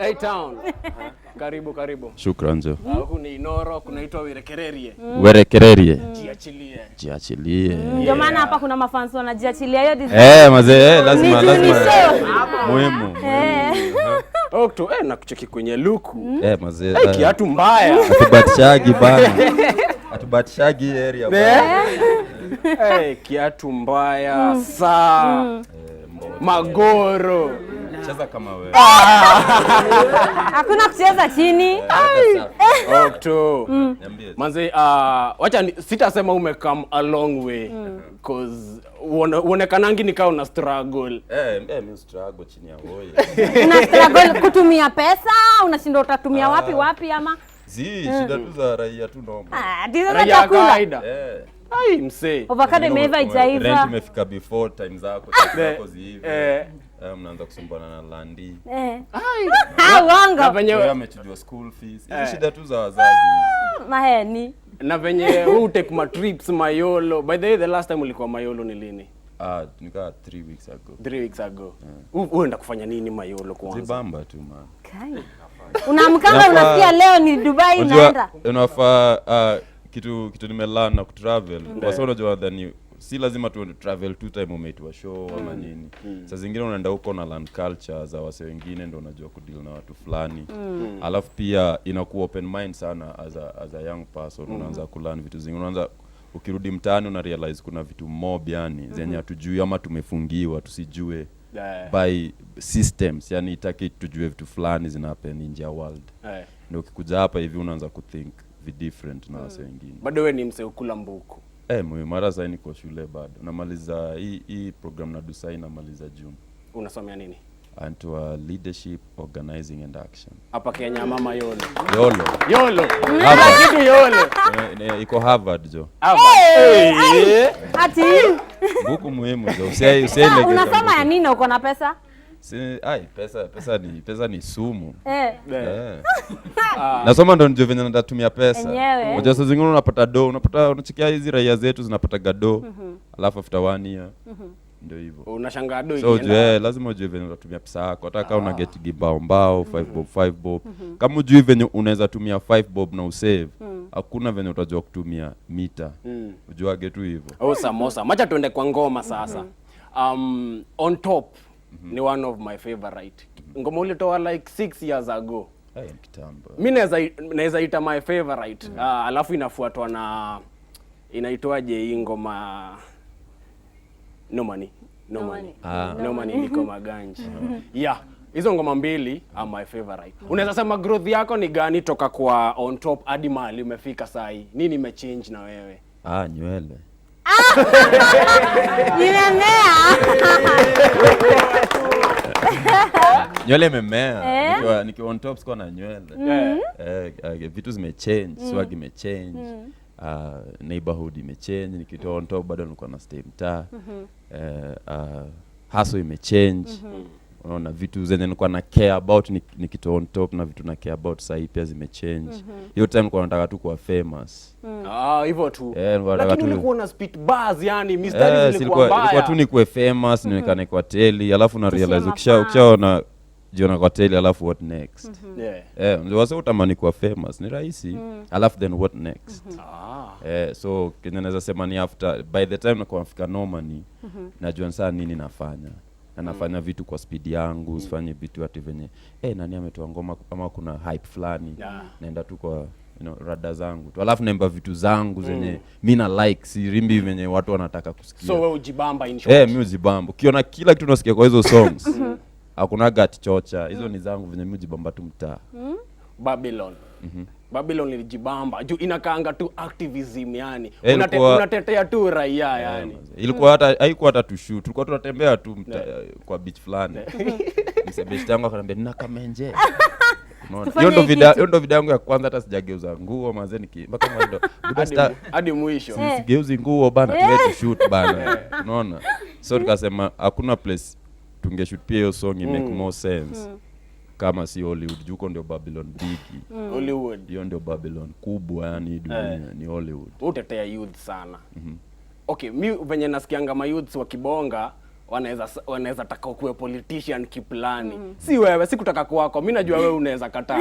Hey town. Karibu, karibu. Shukran, jo. Huku ni Inoro, kunaitwa Werekererie. Werekererie. Jiachilie. Jiachilie. Ndio maana hapa kuna mafans wanajiachilia hiyo design. Eh, mazee, eh, lazima Ni juu ni lazima. show. Muhimu. Muhimu. Okto, nakucheki kwenye luku. Eh, mazee. Eh, kiatu mbaya. Hatubatishagi bana. Hatubatishagi hii area bana. Eh, kiatu mbaya, saa, magoro. Cheza kama wewe. Hakuna kucheza chini. Okto. Niambie. Manze, wacha sitasema ume come a long way, 'cause uonekanangi ni kaa una struggle. Eh, eh, mimi struggle chini ya woye. Una struggle kutumia pesa, unashindwa utatumia wapi wapi ama Zi, shida tu za raia tu noma. Ah, ati sasa Raia ya chakula. kawaida. Eh. Ai, msee. Avocado imeiva Rent ijaiva. imefika before time zako, time zako ziive. Eh. Eh, mnaanza kusumbuana na landi. Eh. Na Ah, uongo. venye Wewe amechujwa school fees. Hizi shida tu za wazazi. Maheni. Na venye wewe utake ma trips Mayolo. By the way, the last time ulikuwa Mayolo ni lini? Ah, nikaa 3 weeks ago. 3 weeks ago. Uenda kufanya nini Mayolo kwanza? Zibamba tu, man. Kai. Unaamkanga unasikia leo ni Dubai Unajua naenda. unafaa kitu nimelearn na kutravel. Kwa sababu unajua dhani si lazima tu travel two time umeitwa show ama nini. Saa zingine unaenda huko na learn culture za wase wengine, ndio unajua kudeal na watu fulani. Alafu pia inakuwa open mind sana as a young person, unaanza kulearn vitu zingine, unaanza ukirudi mtaani una realize kuna vitu mob yani zenye hatujui ama tumefungiwa tusijue by systems, yani itaki tujue vitu fulani zina happen nje ya world. Ndio ukikuja hapa hivi unaanza kuthink vi different na wase wengine. Bado wewe ni msee ukula mbuku? Eh, muhimu. Mara sasa niko shule bado. Namaliza hii program na Dusai, namaliza June. Unasomea nini? Anaitwa Leadership, Organizing and Action. Hapa Kenya ama Mayolo? Yolo. Yolo. Harvard. Kitu yolo. Eh, iko Harvard, jo. Hapa. Eh. Ati Buku muhimu, jo. Usiai ah, legeza unasoma buku. ya nini na uko na pesa? Si, ai, pesa ni sumu. Eh. Eh. Nasoma ndo nijue venye natatumia pesa. Enyewe. Unajua saa zingine unapata do, unapata unachikia hizi raia zetu zinapata gado. Alafu after one year ndio hivyo. Unashangaa do So ikienda. ujue, lazima ujue venye utatumia pesa yako, hata kama una get gibao mbao, 5 bob, 5 bob. Kama ujui venye unaweza tumia 5 bob na usave, hakuna venye utajua kutumia mita. Ujuage tu hivyo. Oh, samosa. Macha tuende kwa ngoma sasa. On Top ni one of my favorite. Ngoma ulitoa like 6 years ago. Ai, ni kitambo. Mi naweza ita my favorite. Ah, alafu inafuatwa na, inaitwaje hii ngoma, No Money. No Money. Ah. No Money niko maganji. Yeah. Hizo ngoma mbili are my favorite. Unaweza sema growth yako ni gani toka kwa On Top hadi mahali umefika saa hii? Nini imechange na wewe? Ah, nywele. Imemea. Nywele imemea. Eh. Nikiwa On Top sikuwa na nywele. Eh, vitu zimechange, swag imechange. Neighborhood imechange. Nikitoa On Top bado nilikuwa na stay mtaa. Eh, hustle imechange. Unaona vitu zenye nilikuwa na care about nikitoa On Top na vitu na care about sahii pia zimechange. Hiyo time nilikuwa nataka tu kuwa famous. Ah, hivyo tu. Eh, nilikuwa nataka Lakini tu- ulikuwa una spit bars yani, mistari Eh, zilikuwa mbaya. ilikuwa tu nikuwe famous, nionekane kwa teli, alafu na Tishia realize mafans. ukishaona jiona kwa teli, alafu what next? Yeah. Eh, ndio wase utamani kuwa famous ni rahisi, alafu then what next? Ah. Eh, so kenye naweza sema ni after, by the time nakuwa nafika Normani, najua saa nini nafanya na nafanya vitu kwa speed yangu, sifanye vitu ati venye nani ametoa ngoma ama kuna hype fulani. Naenda tu kwa rada zangu tu, alafu naimba vitu zangu zenye mi na like, siimbi venye watu wanataka kusikia. So wewe ujibamba in short. Eh, mi ujibamba. Ukiona kila kitu unasikia kwa hizo songs, hakunaga ati chocha, hizo ni zangu venye mi ujibamba tu mtaa. Babylon. Babylon ilijibamba juu inakaanga tu activism yani. Eh, Unatetea tu raia yani. Ilikuwa hata haikuwa hata tushoot, tulikuwa tunatembea tu kwa beach fulani, msebeshti yangu akaniambia nina kamenje. Unaona? Tufanye Hiyo ndo hii video, kitu. hiyo ndo video yangu ya kwanza, hata sijageuza nguo manze, niki mpaka mwendo buda Hadi mwisho. Sigeuzi nguo bana, tuwe tushoot bana, unaona? So tukasema hakuna place tungeshoot pia hiyo song i make more sense kama si Hollywood, juu huko ndio Babylon bigi. Hollywood. Hiyo ndio Babylon kubwa, yani hii dunia ni Hollywood. Utetea youth sana. Okay, mi venye nasikianga mayouths wakibonga. Wanaweza taka ukuwe politician kiplani. Si wewe, si kutaka kwako. Mi najua wewe unaweza kataa.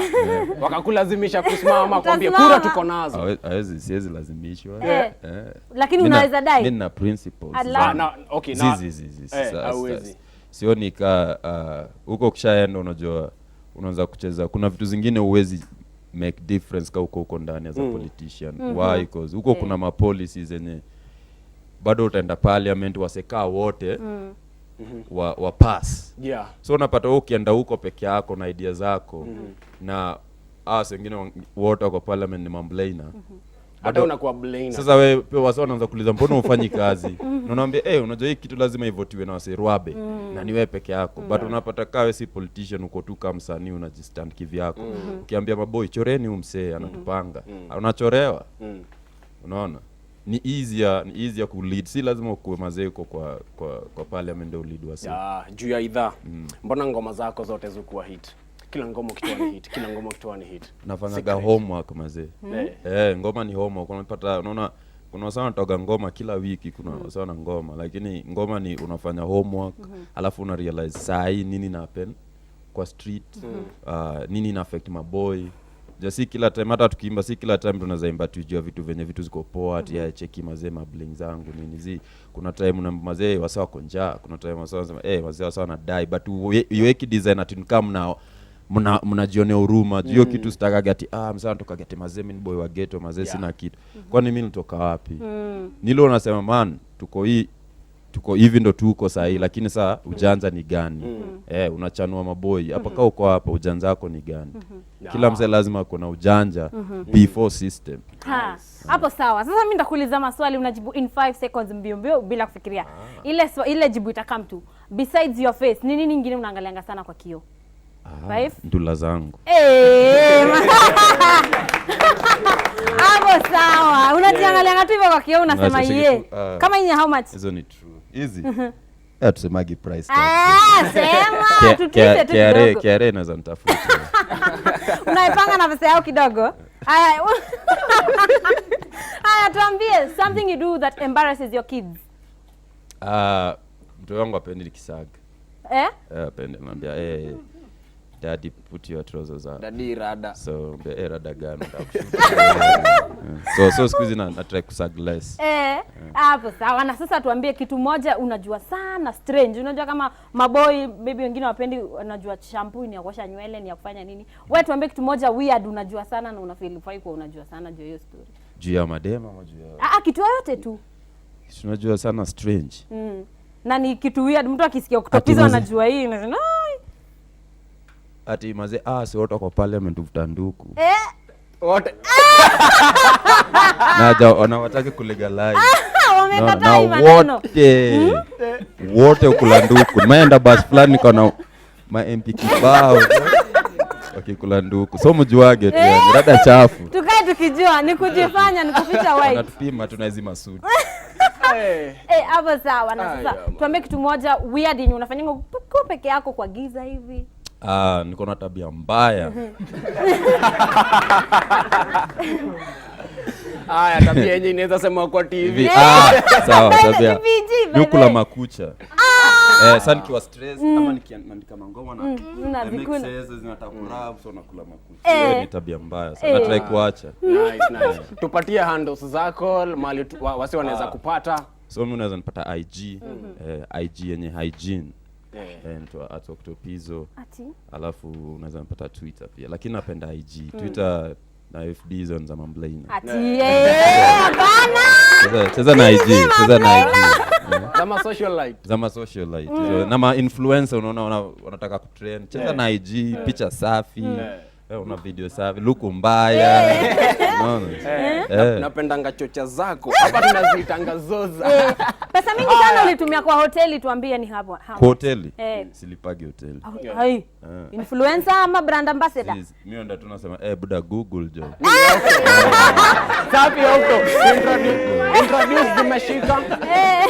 Wakakulazimisha kusimama, kwambia Utasimama. kura tuko nazo. Siwezi lazimishwa. Eh. Eh. Lakini unaweza dai. Mi nina principles. Ala. Ah, na, okay, na, Zi, zi, eh, hauwezi. Sioni ka huko ukishaenda, unajua unaanza kucheza, kuna vitu zingine huwezi make difference ka uko huko ndani as a politician. Why? 'Cause huko kuna mapolicy zenye bado utaenda parliament wasekaa wote wa pass. So unapata wewe ukienda huko peke yako na idea zako, na us wengine wote wako parliament ni mamblaina. Hata unakuwa blainer. Sasa wewe pia wase wanaanza kuuliza mbona hufanyi kazi, na unaambia, "Eh, unajua hii kitu lazima ivotiwe na wase rwabe na ni wewe peke yako." But unapata kaa wewe si politician, uko tu kama msanii unajistand kivyako, ukiambia maboi choreni huyu msee anatupanga, unachorewa. Unaona ni easier ku lead, si lazima ukuwe mazee uko kwa parliament ndio ulead wase. Ya, juu ya idhaa, mbona ngoma zako zote zikuwa hit? Kila ngoma ukitoa ni hit, kila ngoma ukitoa ni hit. Nafanyaga Secret. homework mazee. Eh. Eh, ngoma ni homework. Unapata, unaona kuna wasee wanatoka ngoma kila wiki, kuna wasee wana ngoma, lakini ngoma ni unafanya homework, alafu una realize saa hii nini na happen kwa street, nini ina affect maboy. Ja, si kila time, hata tukiimba si kila time tunaweza imba tujua vitu venye vitu ziko poa, ati mm cheki mazee mabling zangu nini zi. Kuna time una mazee wasa wako njaa, kuna time wasa wanasema eh, mazee wasa wanadai, but uweki design ati ni kama mnajionea huruma juu hiyo kitu. Sitakaga ati ah, msana tokaga ati mazee mimi ni boy wa ghetto mazee, sina kitu. Kwani mimi nitoka wapi? Nilo unasema man, tuko hii, tuko hivi, ndo tuko sahii, lakini saa ujanja ni gani? Eh, unachanua maboi hapa kaa uko hapa, ujanja wako ni gani? Kila msee lazima ako na ujanja before system. Ha, hapo sawa. Sasa mimi nitakuuliza maswali, unajibu in 5 seconds, mbio mbio bila kufikiria. Ile jibu itakam tu. Besides your face, ni nini nyingine unaangalianga sana kwa kioo? Ah, Five. ndula zangu. Eh, hapo sawa. Unajiangalianga tu hivyo kwa kioo unasema Unacheki ye. tu, ah. Kama yenye how much? Hizo ni true hizi. Eh, tusemagi price tag. Ah, sema tutwite tu KRA kidogo. KRA inaweza nitafuta. Unaipanga na pesa yao kidogo. Haya. Haya, tuambie something you do that embarrasses your kids. Ah, mtoto wangu apendi nikisaga. Eh? Eh, apendi, naambia, "Eh, daddy, put your trousers up." Daddy rada. So ambia, "Eh, rada gani unataka kushuka?" So siku hizi na try kusag less. Eh, hapo sawa. Na sasa tuambie kitu moja unajua sana strange. Unajua kama maboi maybe wengine wapendi, unajua shampoo ni ya kuosha nywele, ni ya kufanya nini. Wewe tuambie kitu moja weird unajua sana na unafeel hufai kuwa unajua sana juu ya hiyo story. Juu ya madema ama juu ya Ah, ah, kitu yoyote tu. Kitu unajua sana strange? Na ni kitu weird mtu akisikia Octopizzo anajua hii, unasema "Ai." Ati mazee, ah, si wote wako parliament huvuta nduku. Eh, Wote. Na wanawataki kulegalize. Wamekataa hii Na maneno. wote wote ukula nduku. Nimeenda bus fulani nikaona ma MP kibao wakikula nduku, so mjuage tu yani, rada chafu. Tukae tukijua ni kujifanya, ni kuficha white. Wanatupima tu na hizi masuti. Eh. Eh, hapo sawa. Na Ai, sasa ama. tuambie kitu moja weird yenye unafanyanga uko peke yako kwa giza hivi. Ah, niko na tabia mbaya. Haya, tabia yenye inaweza sema kwa TV. Hivi, ah, sawa, tabia. PG, Mi hukula by the way. makucha. Eh, sasa nikiwa stress ama nikiandika mangoma na Unazikula. I make sense, zinataka kurap, so nakula makucha. Hiyo ni tabia mbaya sana. Eh. Na try kuacha. Nice, nice. Tupatie handles zako mahali wasi wanaweza kupata. So mimi unaweza nipata IG, eh, IG yenye hygiene. Eh. Eh, nitwa @octopizzo. Ati? Alafu unaweza nipata Twitter pia. Lakini napenda IG. Twitter na FB hizo ni za mamblaina. Ati, eh, hapana. Cheza na IG, cheza na IG. Kama socialite. Za ma socialite hizo, na ma influencer unaona wanataka kutrend. Cheza na IG, picha safi. Eh, una video safi, luku mbaya. Unaona? Eh, Eh. napendanga chocha zako. Hapa tunaziitanga zoza. Eh, pesa mingi sana ulitumia kwa hoteli, tuambie ni hapo. Kwa hoteli? Eh. Silipagi hoteli. Hai. Influencer ama brand ambassador? Mimi ndo tunasema eh, buda Google jo. Safi huko. Introduce zimeshika.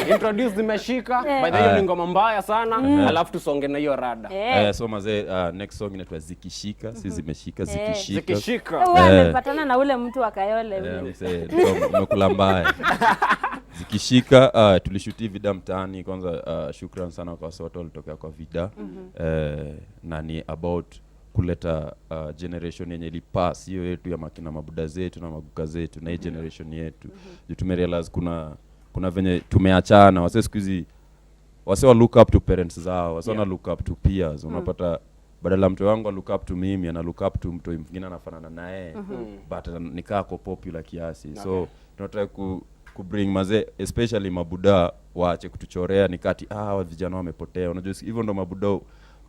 Introduce zimeshika. By the way, hiyo ni ngoma mbaya sana. Alafu tusonge na hiyo rada. Eh. Eh, so mazee, next song inaitwa Zikishika, si zimeshika, zikishika. Zikishika. Wewe Eh. amepatana na ule mtu wa Kayole Eh, ule. msee, umekula mbaya. Zikishika, tulishuti vida mtaani kwanza. Shukran sana kwa wase wote walitokea kwa vida. Na ni about kuleta generation yenye ilipass hiyo yetu ya makina mabuda zetu na maguka zetu na hii generation yetu, juu tumerealize kuna venye tumeachana. Wase siku hizi, wase wa look up to parents zao, wase wana look up to peers. Unapata badala mtu wangu a look up to mimi, ana look up to mtu mwingine anafanana naye, but nikaa ako popular kiasi. So tunataka ku bring mazee, especially mabuda, waache kutuchorea nikati, ah, vijana wamepotea. Unajua hivyo ndo mabuda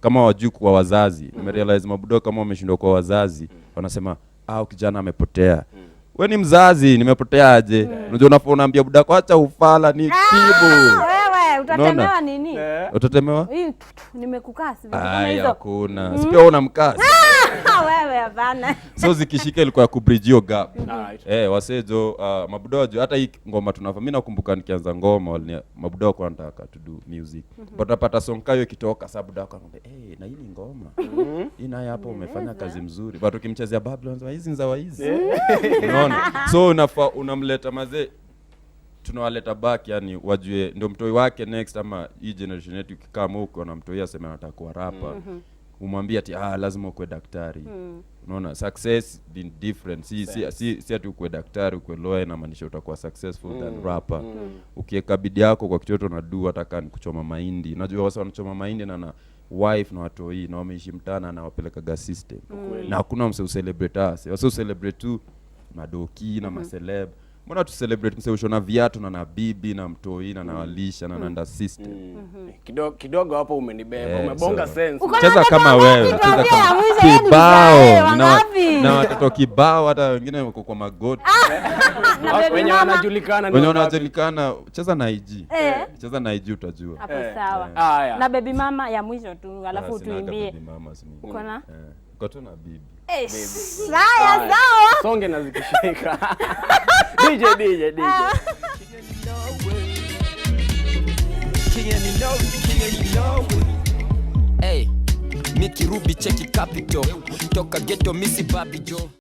kama wajui kuwa wazazi. Nimerealize mabuda kama wameshindwa kuwa wazazi, wanasema, "Ah, kijana amepotea." We ni mzazi, nimepotea aje? Unajua unafaa unaambia budako, "Acha ufala, ni tibu." Wewe utatemewa Unaona? nini? Utatemewa. Hii tu, tu, nimekukasi vitu kama Ai, hizo. hakuna, si pia wewe unamkasi? Ah, wewe hapana. So Zikishika ilikuwa ya kubridge hiyo gap. Alright. Eh, wasejo, mabuda wajua hata hii ngoma tunafa. Mi nakumbuka nikianza ngoma mabuda wako wanataka to do music, but utapata song kayo ikitoka, sa buda wako anakwambia, "Eh, na hii ni ngoma hii naye hapo umefanya kazi mzuri." But ukimchezea Babylon, anasema, "Hizi ni za waizi." Unaona? So unafaa unamleta mazee, tunawaleta back, yani wajue ndo mtoi wake next, ama hii generation yetu ikikaa huko na mtoi aseme anataka kuwa rapper, umwambie ati, "Ah, lazima ukuwe daktari." Unaona, success ni different. Si ati ukuwe daktari, ukuwe lawyer inamaanisha utakuwa successful than rapper. Ukiweka bidii yako kwa kitu yote unadu, hata kaa ni kuchoma mahindi. Unajua wasa wanachoma mahindi na wife na watoi na wameishi mtaani, anawapelekaga system, na hakuna mse ucelebrate ase. Wase ucelebrate tu madoki na maceleb. Mbona tu celebrate mse ushona viatu na bibi na mtoi na nawalisha na nanda system? Kidogo kidogo hapo umenibeba. Eh, Umebonga sense. Uko na Cheza watoto kama wangapi? wewe, cheza Tuambie kama ya mwisho, yeye ni kibao. mzae, wangapi? Na watoto kibao, hata wengine wako kwa magoti. Na baby Wenye mama? wanajulikana ni Wenye wangapi? wanajulikana, cheza na IG. Eh. Cheza na IG utajua. Hapo Eh. sawa. Haya. Na baby mama ya mwisho tu, alafu Ah, sinaga tuimbie. baby mama, si mimi. Uko na? Eh, uko tu na bibi. Eh, haya sawa. Songe na Zikishika. DJ, DJ, DJ. King and you know it, king and you know it. Hey, Mickey Ruby cheki capital toka ghetto misi Babi Joe.